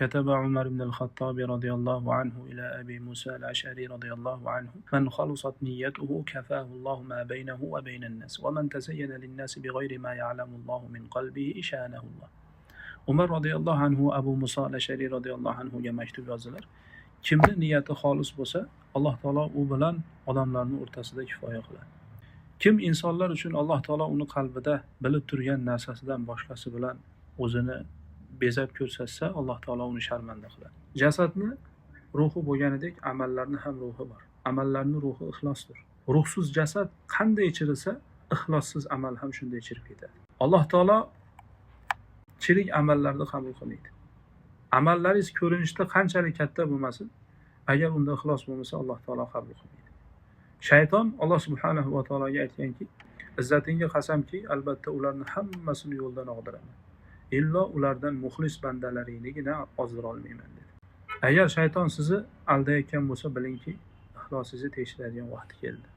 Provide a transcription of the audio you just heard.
كتب عمر بن الخطاب رضي الله عنه إلى أبي موسى الأشعري رضي الله عنه: من خلصت نيته كفاه الله ما بينه وبين الناس، ومن تزين للناس بغير ما يعلم الله من قلبه شانه الله. Umar roziyallohu anhu Abu Muso al-Ashariy roziyallohu anhuga maktub yozdilar. Kimni niyati xolis bo'lsa, Alloh taolo u bilan odamlarning o'rtasida kifoya qiladi. Kim insonlar uchun Alloh taolo uni qalbida bilib turgan narsasidan boshqasi bilan o'zini bezab ko'rsatsa, Alloh taolo uni sharmanda qiladi. Jasadni ruhi bo'lganidek, amallarni ham ruhi bor. Amallarning ruhi ixlosdir. Ruhsiz jasad qanday chirisa, ixlossiz amal ham shunday chirib ketadi. Alloh taolo chirik amallarni qabul qilmaydi. Amallaringiz ko'rinishda qanchalik katta bo'lmasin, agar unda ixlos bo'lmasa, Alloh taolo qabul qilmaydi. Shayton Alloh subhanahu va taologa aytganki: "Izzatingga qasamki, albatta ularni hammasini yo'ldan og'diraman. Illo ulardan muxlis bandalaringnigina ozdira olmayman", dedi. Agar shayton sizni aldayotgan bo'lsa, bilingki, ixlosingizni tekshiradigan vaqti keldi.